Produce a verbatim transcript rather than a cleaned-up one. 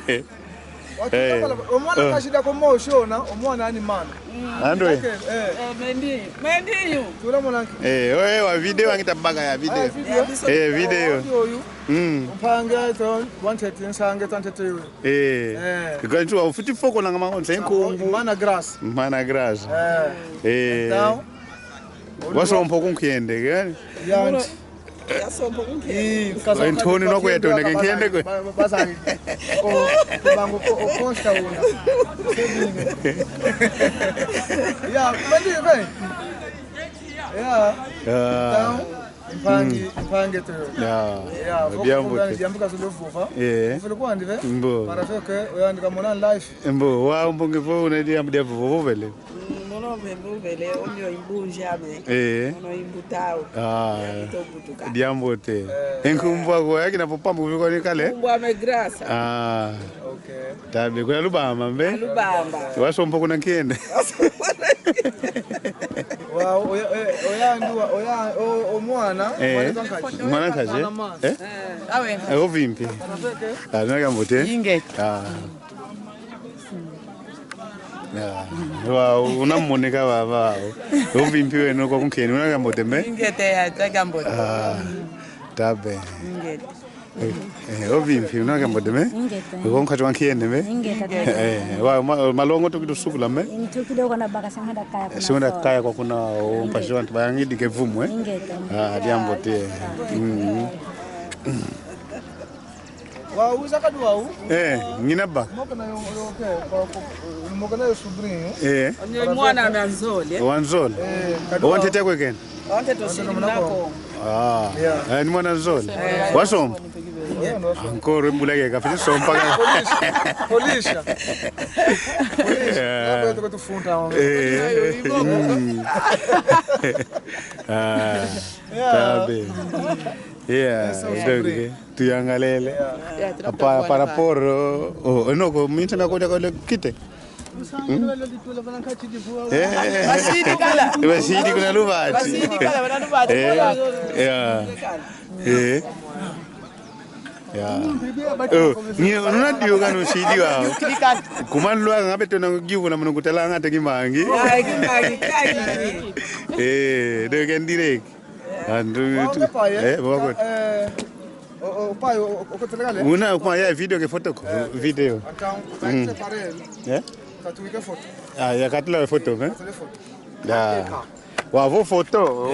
Eh. Omwana kashida ko moshona, omwana ani mana. Andwe. Eh. Eh, mendi, mendi yu. Tula mwana nki. Eh, oye, wa video wangi tabaka ya video. Eh, video. Eh, video. Audio yu. Mm. Mpange to, wanted, nsange, tantete yu. Eh. Eh. Kwa ntu wa ufuti foko nanga mango, nse nkumbu. Mana Grace. Mana Grace. Eh. Eh. Wasompa kunkiende, gani? Yanti. Yasompa kunkiende. Ii, kaza Ntoni nokwe yatondeke nkiende kwe. Ba-, ba-, bazangi. O, bango ko, o, costa una. Sebinge. Ya, mandi, be. Ya. Ya. Tao, mpangi, mpangi to. Ya. Ya, diambu te. Diambu kazulo vuva. Eh. Vuvile kwandi, be? Mbo. Para fe ke, oyandi kamona life. Mbo, wa mbonge vo una diambu dia vuva, vuvile. Mm, mono me mbuvele, onyo imbunja me. Eh. Mono imbutao. Ah. Ya, mito butuka. Diambu te. Eh. Enkumbu ako, ya kina popambu viko ni kale? Nkumbu ame Grace. Ah. Okay. Tabe, kuna Lubamba, mbe? Lubamba. Wasompa kuna nkiende. Wa, oya, oya, oya nduwa, oya, o, o mwana, eh, mwana nkazi. Mwana nkazi, eh? Mwana ma. Eh? Eh, awe. Eh, ovimpi. Anafeke. Ah, nuna kambote. Ingeta. Ah. Ya. Wa, unamoneka baba. Ovimpi weno kwa kunkeni, una kambote me? Ingeta ya, ta kambote. Ah. Tabe. Ingeta. Eh, eh, ovimpi, una kambote me? Ingeta. Kwa nkati wa nkiende me? Ingeta. Eh, wa, ma-, malongo tukidusukula me? Ntukidi kwa na baka singanda kaya kuna. Singanda kaya kwa kuna, o, mpasi wantu, bayangidi ke vumu, eh? Ingeta. Ah, diambu te. Mm. Wau, zakadu wau. Eh, ngina ba. Moka na yo, yo, ke, kwa, kwa, moka na yo sobrinho. Eh. Onyo mwana na Nzole. Wa Nzole. Eh, kadu wau. Wantete kwe kena? Wantete osi muna Kongo. Ah. Yeah. Eh, ni mwana Nzole. Eh. Wasompa? Yeah. Encore mbula ke kafiti sompa ka. Polisha. Polisha. Polisha. Yeah. Hapo tuko tufunta. Eh. Mm. Ah. Yeah. Tabe. Yeah, ndoke, tuyangalele. Yeah. Apa, par rapport, oh, oh, no, ko minta na koda koda kite. Hmm? Eh. Basidi kala. Basidi kuna lubati. Basidi kala, bana lubati. Eh, yeah. Eh. Yeah. Oh, ni, una dio kanu sidi wa. Kuma lwa ngabe tona givu na munu kutala ngate kimangi. Ah, kimangi, kimangi. Eh, de kan direct. Andu, eh, boko. Eh, o, o, pai, o, o, o, kotelekale. Una, kuma ya video ke foto ko, video. Então, vai separar ele. Eh? Katuika foto. Ah, ya katula foto, eh? Katula foto. Ya. Wavo foto.